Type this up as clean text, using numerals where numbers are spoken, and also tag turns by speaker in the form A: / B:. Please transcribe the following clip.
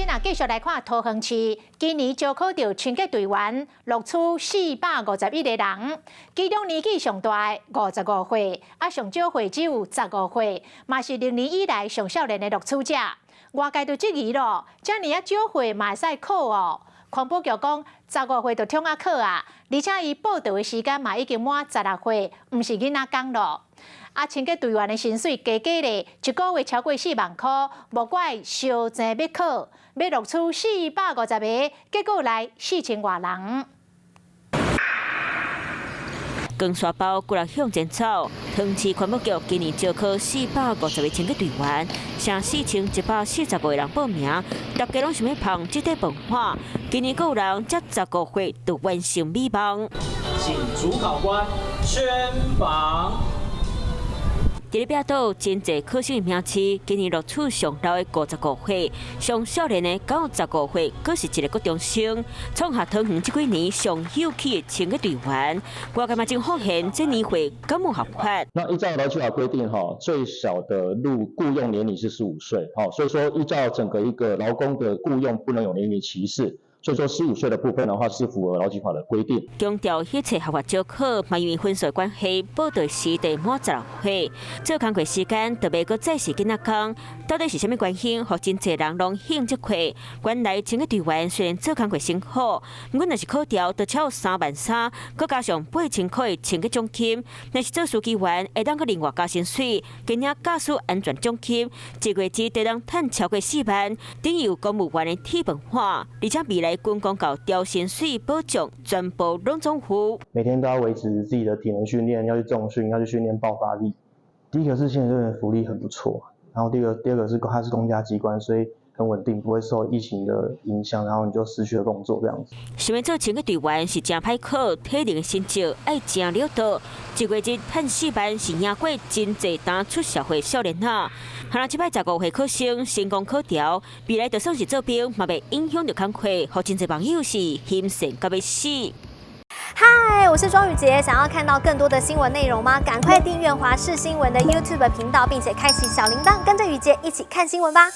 A: 咱啊繼續來看桃園市，今年招考著清潔隊員，錄取451個人，其中年紀上大的55歲，啊上少歲只有15歲，嘛是歷年以來上少年的錄取者。外界就質疑咯，遮爾仔少歲嘛會使考哦？環保局講，十五歲就通仔考啊，而且伊報到的時間嘛已經滿16歲，毋是囡仔工咯。啊，清潔隊員的薪水低低咧，一個月超過4萬箍，無怪相爭欲考，欲錄取450個，結果來4000外人。
B: 光沙包過來向前走，桃園市環保局今年招考450個清潔隊員，成4145個人報名，大家攏想欲捧這塊飯碗。今年閣有人才十五歲就完成美夢。
C: 請主考官宣榜。
B: 佇咧壁島真濟考生的名次，今年錄取上老的55歲，上少年的閣有十五歲，閣是一個國中生，創下桃園這幾年上有氣的清潔隊員。外界嘛真發現，這年歲敢有合法？
D: 那依照勞基法規定，哈，最小的入僱用年齡是15歲，哈，所以說依照整個一個勞工的僱用不能有年齡歧視。所以說15歲的部分的話是符合勞基法的規定。
B: 強調一切合法招考，嘛因為分數關係，報到時得滿16歲，做工課時間就袂閣再是囡仔工。到底是啥物關係，予真濟人攏興這塊？原來清潔隊員雖然做工課辛苦，毋過若是考著，就超3萬3，閣加上8000塊的清潔獎金。若是做書記員，會當閣另外加薪水，加領駕駛安全獎金，一月只得當趁超過4萬，等於有公務員的鐵飯碗，而且未來軍公教調薪水保障全部攏總付。
E: 每天都要維持自己的體能訓練，要去重訓，要去訓練爆發力。第一個是現在這邊福利很不錯，然後第二個是它是公家機關，所以很穩定，不會受疫情的影響，然後你就失去了工作這樣子。
B: 想欲做清潔隊員是誠歹考，體能成績愛誠了得，一月日趁4萬是贏過真濟當出社會少年仔。哈啦，這擺十五歲考生成功考著，未來就算是做兵，嘛袂影響著工課，予真濟網友是欣羨甲欲死。
F: 嗨，我是莊宇傑，想要看到更多的新聞內容嗎？趕快訂閱華視新聞的 YouTube 頻道，並且開啟小鈴鐺，跟着宇傑一起看新聞吧。